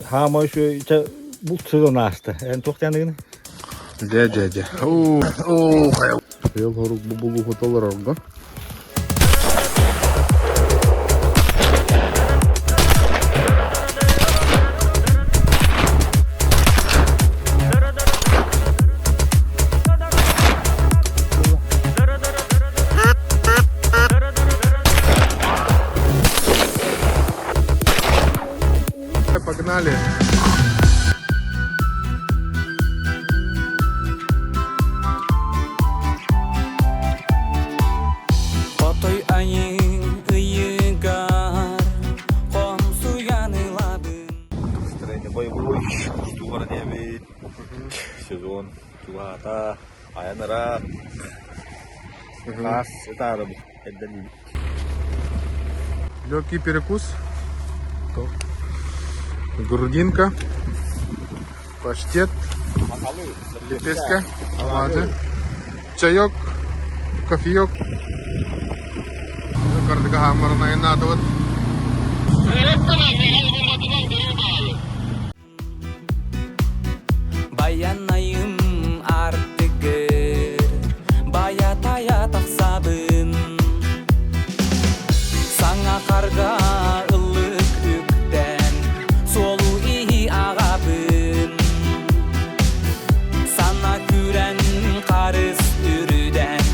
Хаамай үчүгэй чэ булт сезон ааста. Эн туох диэн Дьэ, дьэ, дьэ. Оо, оо, хайа. Тыал хорук бу булууһу толорорго. Погнали! Хотой айыы ыйыгар хомсуйан ылабын. Настроение боевой, устугара диэбит. Сезон чугаһаата, айан ыраах. Хаас ытаарыбыт, эрдэлиибит. Легкий перекус. Грудинка, паштет, лепешка, оладьи, чаек, кофеек. Кардыга хааммарын айаннаатыбыт. Байанайым артыгыр, бая-тая тахсабын. Саҥа харга ыллык үктэн, суолу иһи аҕабын. Сана күрэн харыс үрүдэн,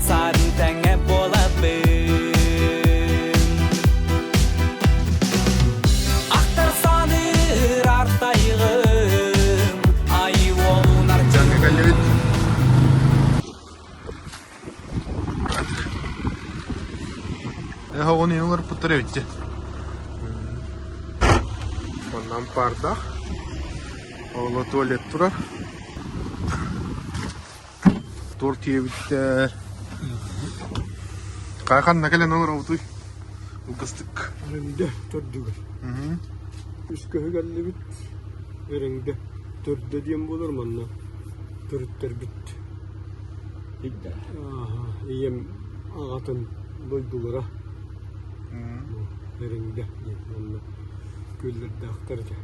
сарын тэҥэ буолабын. Ахтар саныыр артайгым, ай уолунар Дьаҥҥа кэллибит. Э, оҕону олорпуттар эбит дьэ. Оннан паардах. Оҕолор туалет турар. Торт тиэбиттэр. Ханна кэлэн олоробутуй? Кылгастык. Өрөҥдө төрдүгэр. Үс көһү кэллибит. Өрөҥдө төрдө диэн буолар манна төрүттэрбит. Ийэм аҕатын дойдулара Өрөҥдө диэн манна күөллэрдээхтэр этэ.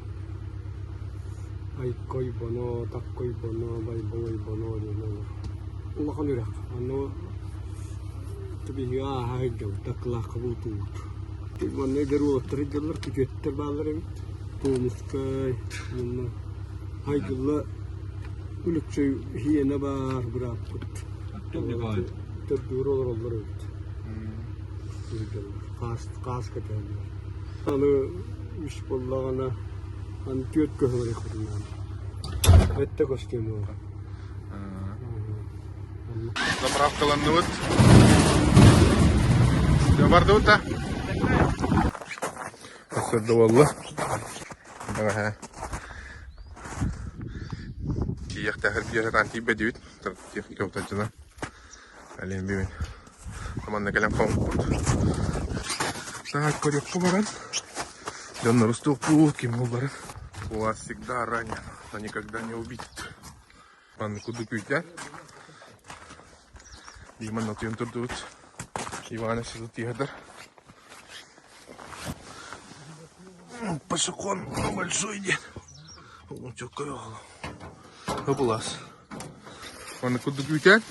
Айкойбоно, Таккойбоно, Байболойбоно диэн олор. Улахан үрэх. Ону биһиги ааһа сылдьабыт, Таккылаахха бултуубут. Манна эдэр уолаттар сылдьаллар, күтүөттэр бааллар эбит. Томускай, уонна Айгылла Үлүкчэй хиэнэ баар бырааппыт. Төрдүгэр олороллор эбит. Сылдьаллар. Хаас, хаас кэтэһэллэр. Аны үс буоллаҕына, аны түөрт көһө барыахпытын Өттө көстүөм буолар. Заправкаланныбыт. Бардыбыт да? Өссө буолла. Бэҕэһээ тиийиэхтээхэр биир сатаан тиийбэтибит. Техника утадьына. Ален бибин. Манна кэлэн хоммуппут. Так, көрүөххэ баран. Дьоннор устуохпут, ким булларын. У вас всегда ранен, но никогда не убит. Манна курдук күүтэ. Диман отуйан турдубут. Иван сылы тиһэдэр. Пашакон большой дед. Хабылас. Манна курдук күүтэ.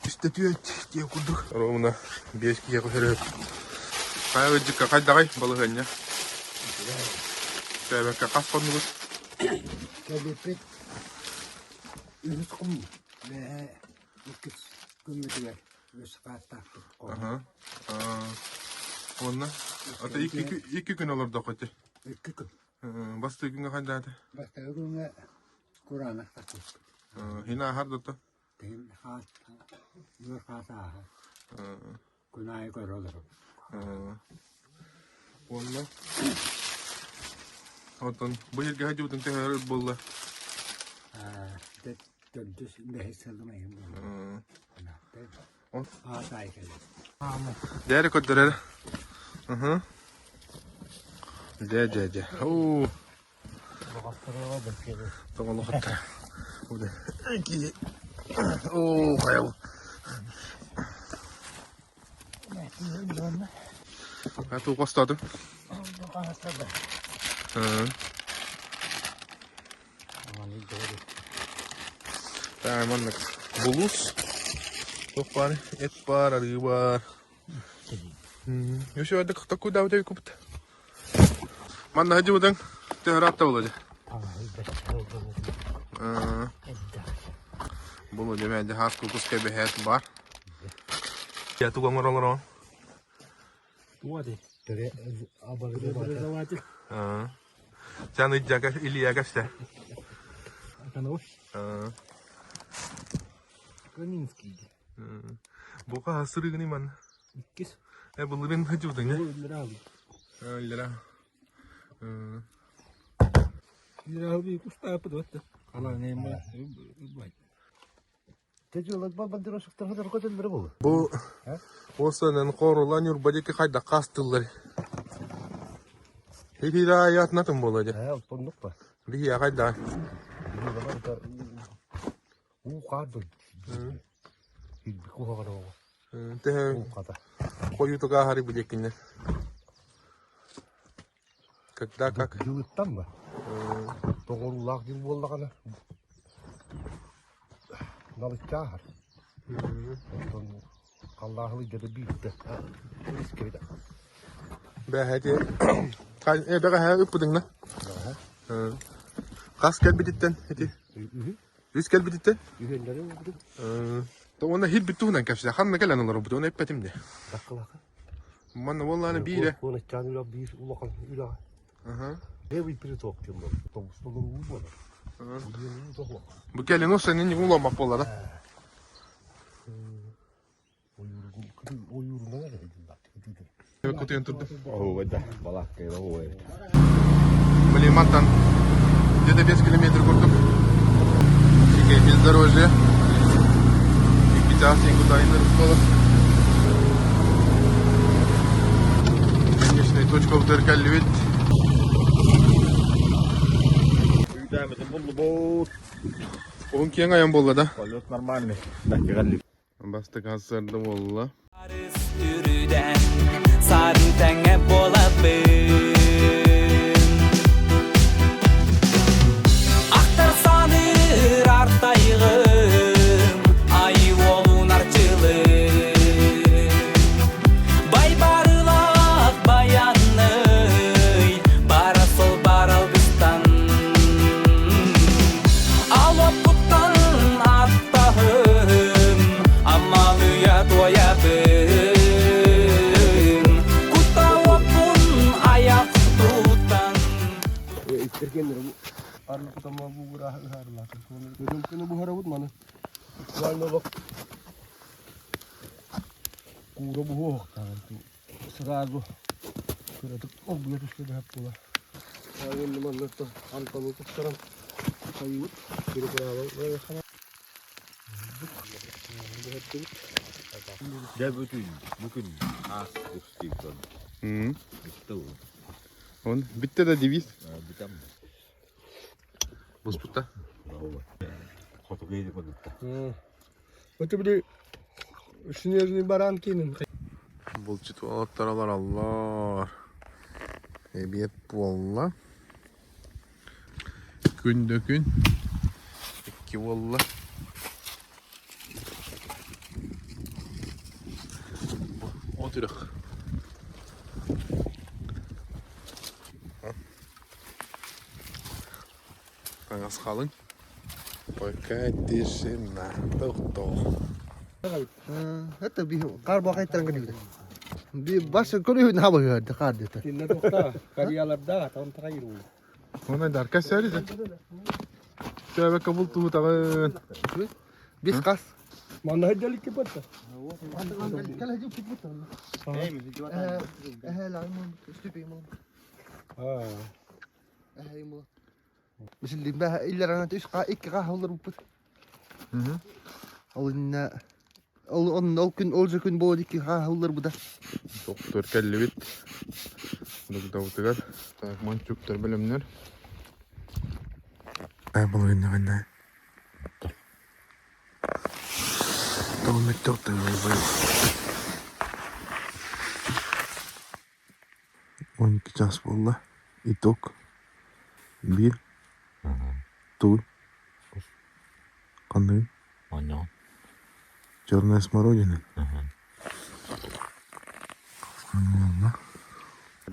Үстэ түөт диэн курдук. Ровно биэс киһи көһөрөт. Хайа ыдьыкка хайдаҕай балаһыанньа? Тээбэккэ хас хоннугут? Кэлиппит үһүс кум бэһэ иккис күммүтүгэр үс хаастаахпыт. Аха. Уонна ата икки икки күн олордоххо ити. Икки күн. Бастакы күҥҥэ хайдаата? Бастакы күҥҥэ кураанах тахсыппыт. Хин ааһар да Тиһин хаас үөр хаас ааһар. Күн аайы көрө олоробут. Уонна Оттон бу сиргэ сылдьыбытыҥ төһө буолла? Төрдүс бэһис сылым эһим буолла. Аат аайы кэлэр. Дьэ көрдөрөр. Дьэ дьэ дьэ. Оо. Тоҕолохоттор. Оо, хайа. Туу хостоотуҥ? Так, маннык булуус. Туох баар? Эт баар, арыы баар. Еще это такой да у купит. Манна хадьыбытыҥ төһө була дьэ? Булу дьэ мээдьэ хаас кукус кэбиһээт бар. Я тугу оҥоролоро? Сен ыйдьака Илья кэпсэ. Каминский. Бука сырыгыны манна. Иккис. Э былырын хадьыбытыҥ э? Өллөрө Өллөрө. Бу осанан корулан Ньурба диэки хайдах хаастыыллар. Хихира аятнатын буолуо дьэ. Биһиэхэ хайдах? Төһө хойутук ааһары билиэккиннэр. Когда как? Дьылыттан ба? Тоҕоруулаах дьыл буоллаҕына налыччы ааһар. Оттон халлааһылы дьэдэ биирдэ искэбит. Бэһэти бэҕэһээ ыппытыҥна? Хас кэлбититтэн ити? Үс кэлбититтэн? Үһүөннэри ылбытым. Уонна хирбит туһунан кэпсээ. Ханна кэлэн олоробут, оны эппэтим де. Даккылака. Манна буоллааны биирэ. Куоначчаан үлэ биир улахан үлэҕэ. Левый приток диэн буолар. Тобус толору уу буолар. Бу кэлин осенин не уламмак буолар да? Кутуйан турдум. Блин, мантан где-то 5 километр курдук. Дикое бездорожье. Икки чаас син кутайыныр буолар. Конечная точка кэллибит. Уһун киэҥ айан буолла да? Полет нормальный. Бастакы сарсыарда буолла. Үрүдэн сарын тэҥэ буолабын Ахтар саныыр артайгым ай уолун арчылыы Байбарылаах баянный бара сол бар алгыстан Алоппуттан аттаһын, аммалыйа туойабын. Кутта уоппун аяк тутан. Куура буһуохтааҕын сразу кыратык оргуйа түстэ да буолар. Уонна манна антону туттаран хайыбыт Дьэ бүтүн, бу күн аас устуйтон. Бүтте ол. Он битте да девиз. Бүтәм. Буспутта. Хотугу иди кодутта. Это били снежный баран кинин. Булчут уолаттар олороллор. Эбиэт буолла. Күн да күн. Икки буолла. От үрэх. Таҥас халыҥ. Пока тишина. Тохтоо. Это би қар бақайттан кірді. Би басы көрү на быһыарды қар деді. Кинне тохта карьяларда там тагайыр ол. Онай дарка сәрі Сәбе кабул туутагын. Бес қас. Манна хәҗәлик кепетте. Ол күн ол күн буол икки хааллар буда. Доктор кэллибит. Дугдабытыгар. Так, мончуктар бөлөмнөр. Ай, булгынна 12 час буолла. Итог. Биир. Тугуй. Ханныгый? Онньоҕун. Черная смородина?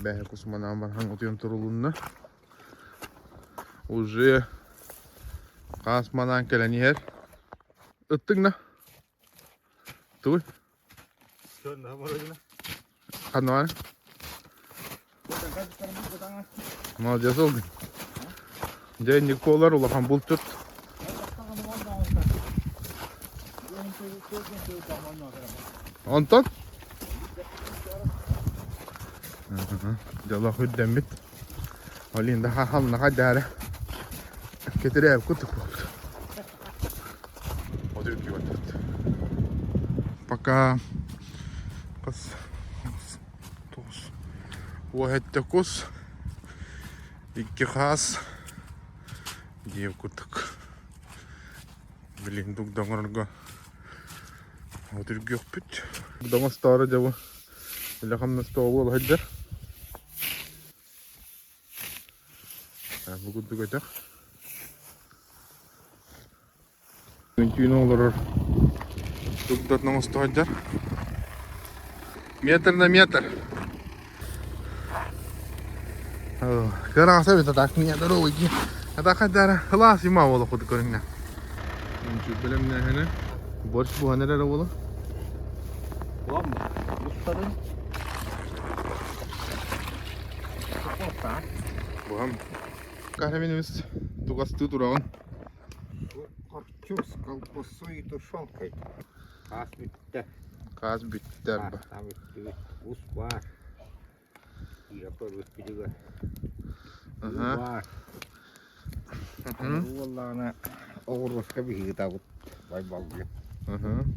Бэһэ кусманаан бархан утуйан турулунна. Уже хаас манаан кэлэн иһэр. Ыттыҥ на. Тугуй? Ханна баар? Молодец олдун. Дьэ инник буолар улахан булчут. Онтон? Дьолох үрдэммит. Олин да хамнаха дары. Кетирээп кутук буолбут. Пока хас тоҕус уоһэтте кус икки хаас диир курдук билигин дугда оҥорорго отүргүөхпүт доҥостоору дьэ бу үлэ хамнас тоҕо буола сылдьар Бу курдук өтөх. Түүн олорор дугдатын оҥосто сылдьар. Метр на метр. Кырааса эбит атак меня здоровый ди. Атак хайдара хылаас има буола курдук көрүҥнэ. Үнчү бэлэмнээһинэ борщ буһан эрэр буола. Буһан. Караминыбыз тугастыы тураҕын. Харчу с колбасой и тушенкой. Хаас бүттэ. Хаас бүттэ арба. Хаас Ус баар. Киирэ көрбүппүтүгэр. Аха. Баар. Буоллаҕына оҕуруоска биһиги байбалгы.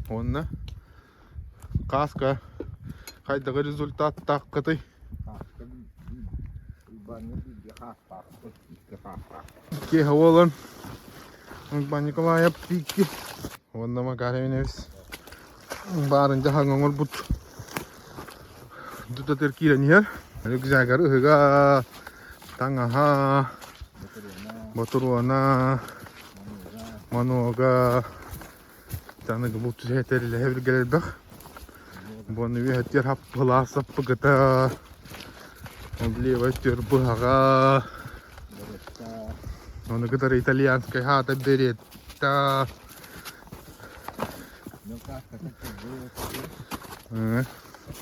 Уонна Кааска хайдах результаттааххытый? Кааска Уйбаанньа бииргэ хаастаахпыт, икки хаастаах. Киэһэ буолан Уйбаан Николаев икки уонна Макар Иванович баарын дьаһаҥ оҥорбут дутатыр киирэн иһэр. Рюкзагар ыһыга, таҥаһа, ботуруона, манога, Аныгы бу түһэтэллэһэ билгэр элбэх. Буону үөһэтигэр хаппылаах саппыкыта, левой өттүгэр быһаҕа, ону кытары итальянскай хаата беретта.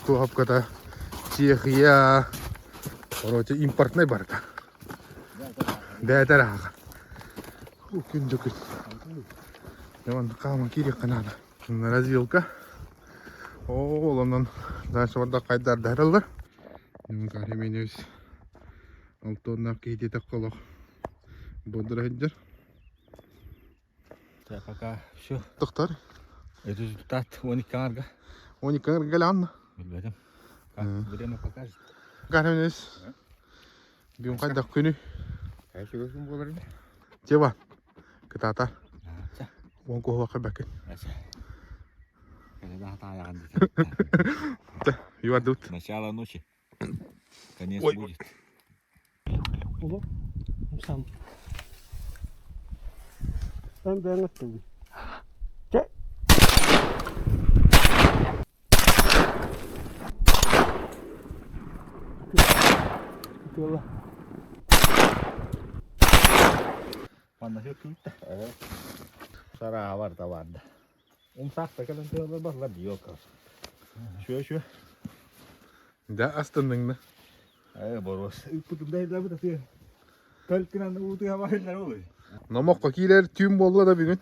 Туохапката Чехия, короче, импортнай барыта. Бээтэр ааҕа. Күн да күн. Дьэ хааман киириэххэ наада. Развилка. Ол онон дальше барда хайдардарылар. Каременевич алтоннаах киһитиэтэх колох бодура сылдьар. Так, пока все. Доктор. Результат 12 аҥарга. 12 аҥарга кэлэҕин Билбэтим. Как время покажет. Каременевич. Бүгүн хайдах күнүй? Үчүгэй буолар ини. Тева, кытаата. Уон куһуохха бэкин. Юардут. Начало ночи. Конец Ой. будет. Сам. Эн бэйэҥ эттиҥ. Ытыала. Манна сөккүбүттэ. Сараа барда барда. Умсаахта кэлэн тыалар барла диёка. Шүө шүө. Да астынныҥ да. Э боруос. Ыппытым да илабыт атыы. Тölкүнэн уутуга барыллар олуй. Номоххо киирэр түүн буолла да бүгүн.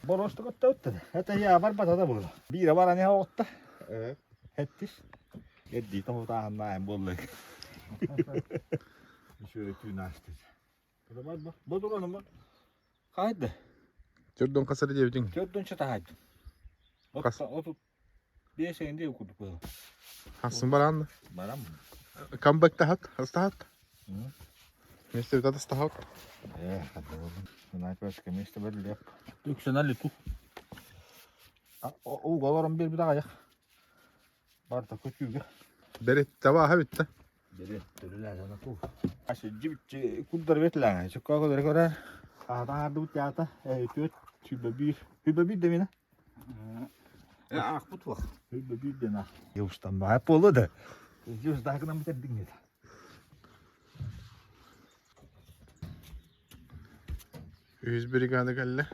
Боруостук оттоуттан. Это я барбата да буолла. Биирэ баран иһэ оҕотто. Хеттис. Эдди тоһутааһыннаайын буолла. Үшүөрэ түүн аастыт. Бу тураным Хайда? Төрдөн хасар диэбитиҥ. Төрдөн чатаһайдым. Хас? 35 эҥин курдук буолла. Хасын баран. Барам. Камбэк тахат, астахат. Вместе вот астахат. Э, Снайперское место берлеп. Үксен лету. Ууга олорон биэрбит аҕыйах. Барыта көтүүгэ. Берет таба аха бүтте. Берет төрүлээсэна ку. Асы жибиччи курдар бетлээҥ. Чукка көрө көрө. Аата аардыбыт яата. Түөт. Сүүрбэ биир. Сүүрбэ биир да мина. Аахпыт туох. Сүүрбэ биир диэн аах. Устан баа буолуо да. Устаа гынан бүтэрдиҥ диэтэ. Үһүс бригада кэллэ.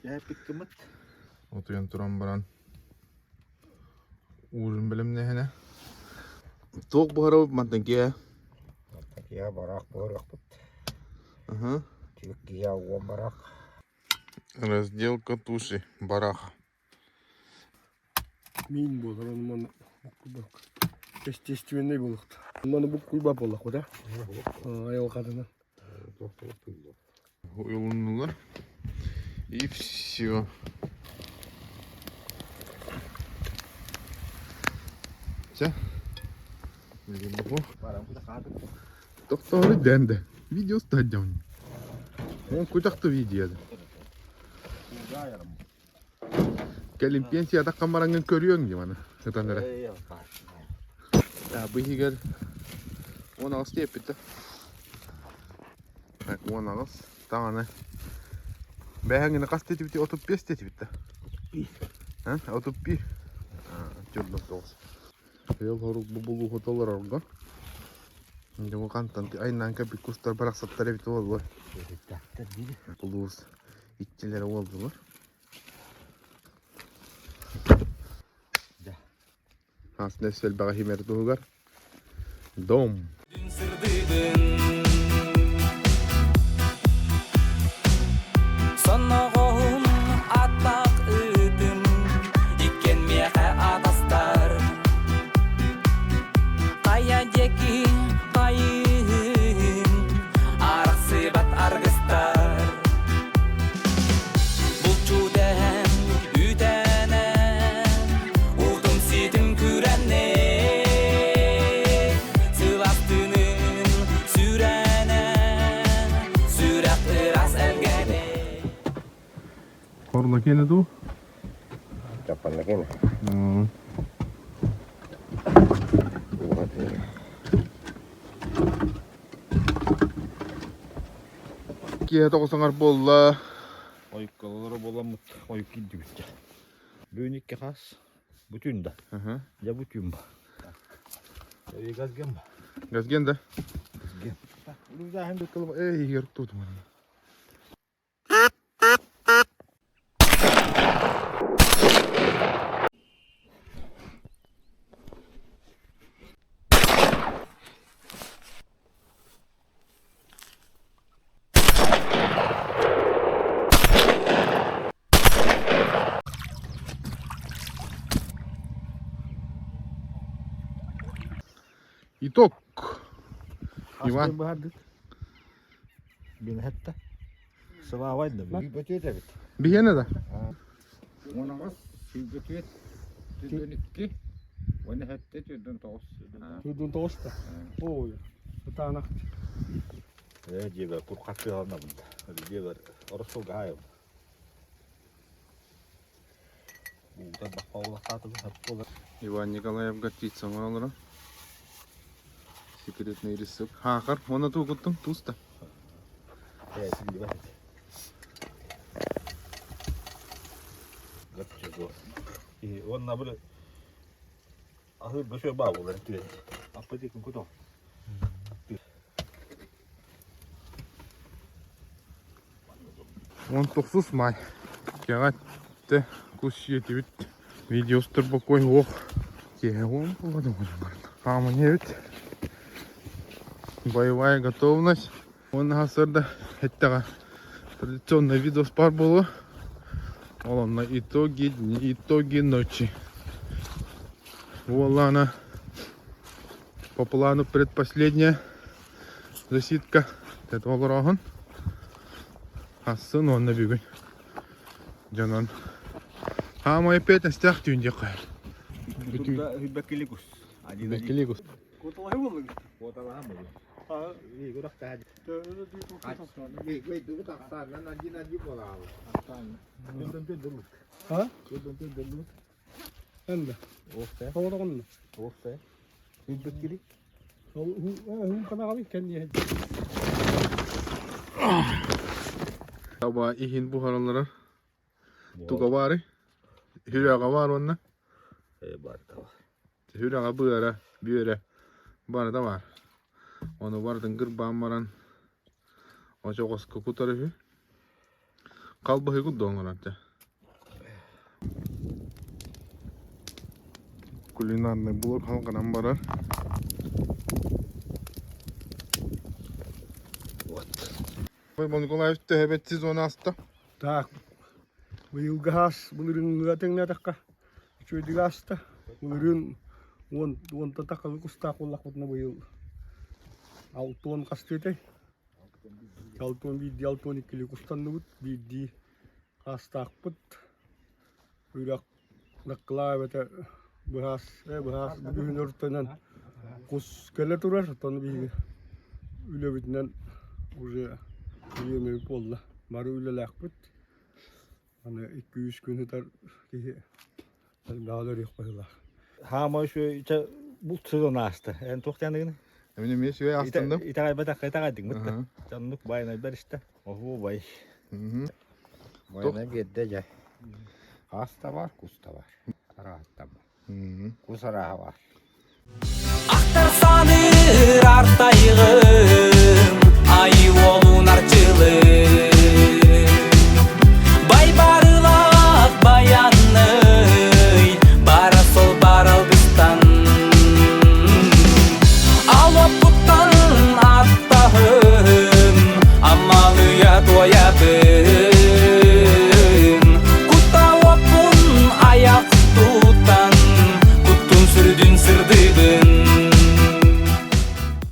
Дьэ кымыт. Утуйан туран баран ужин бэлэмнэһинэ. Туох буһарабыт мантан киэ? Мантан киэ барах буһарыахпыт. Түөрт киһи уон барах. Разделка туши барах. Миин буолар, ону манна буккуйбакка. Естественный буолуохта. Маны буккуйбат буоллахпыт, а? Айылҕатынан. Уйулуннулар. И все. Все. Тохтоору дэнде. Видео стадион. Он кутахты видео. Кэлин пенсия таххан бараҥҥын көрүөҥ дии маны сытан эрэ. Бу иһигэр 18 диэппит да. Так, 18 таҕаны. Бэһэҥҥини хас диэтибит? 35 диэтибит да. А? 35. 49. Ыал хорук бу булууһу толорорго. Дьоҥу хантан айнаан кэлбит кустар барахсаттар эбит буолуо. Улуус иччилэрэ уолдулар. Аас нөс элбэҕи химэр туһугар дом. Соноҕоһум аттаах ыытым иккиэн миэхэ атастар Хайа диэки хайыһын арахсыбат аргыстар Булчут эһэм үтэнэн утум ситим күрэннэ Сыластынын сүрэнэн сүрэх ыраас элгэнэ Хорлакена дуу? Чаппаннакена. Киэһэ тоҕус аҥар буолла. Ойуккалара буоламмыт ойук киирдибит. Бүгүн икки хас. Бүтүн да. Дьэ бүтүн ба. Газген ба. Газген да? Газген. Эй, иһигэр тутум. Итог. Иван. Бинһэтте. Сылаабайда. Бөтүөт эбит. Биһиэнэ да? Уонаҕас, сүүрбөтүөт, түөртүн икки, уонна сэттэ, түөртүн тоҕус. Түөртүн тоҕус да? Ой, ытаанах. Ээ, дьиэбэр курхат тыаланабын. Дьиэбэр Оросуолга аайым. Уута бахпаулахтаатыбын хаппуолар. Иван Николаев горчица оҥоролоро. Секретный рецепт. Хаахар, уонна тугу куттуҥ? Туус да? Ээ, силлибэт этэ. Горчицу. И уонна били аһыыр бөсө баа буолар түөн. Аппытыкын кутуҥ. Он тохсус май. Кэҕэт кус сиэтибит. Видео устар бокуой уох. Киэһэ уон буолла Хааман эбит. Боевая готовность. Уонна сарда эттэҕэ традиционный видос пар буолуо. Ол онно итоги дни, итоги ночи. Буоллаана по плану предпоследняя засидка. Это олорооһун. Асын уонна бүгүн дьонон хаамай опять астаах түүн диэххэ. Бэккиликус. Бэккиликус. Куоталаһы буоллуҥ. Куоталаһан буоллум. А? Энда. Тоҕотоҕунна. Ол хун канаҕабын кэнниэ. Таба иһин буһараллара. Туга баары? Хүрээҕэ баар уонна? Бар таба. Сүрэҕэ быара, бүөрэ барыта баар. Ону барытын кырбаан баран очоҕоско кутар үһү. Халбаһы курдук оҥорор дьэ. Кулинарный блок халҕанан барар. Вот. Николаевич төһөбөт сезон ааста? Так, быйылгы аас былырыыҥҥыга тэҥнээтэххэ Үчүгэйдик ааста. Былырыын уон уонта тахса кустаах буоллахпытына быйыл 60 хастыы этэй? 61 62 кустанныбыт. Биирдии хаастаахпыт. Үрэх Наккылаа эбэтэ быһаас, быһаас бүгүн өртөнөн кус кэлэ турар. Оттон биһиги үлэбитинэн уже бириэмэбит буолла. Бары үлэлээхпит. Аны 2-3 күн ытар киһи элбэҕи өлөрүөх быһыылаах. Хаама үчүгэй чэ булт сезон ааста. Эн туох диэн Эмин эмиэ сүбэ астынным. Итэҕэйбэтэххэ итэҕэйдиҥ бытта. Оннук байанайдар истэ. Оһуобай. Байанай биэрдэ дьэ. Ас да бар, кус да бар. Арааһыттан бар. Кус арааһа бар. Ахтар саныыр артайгын.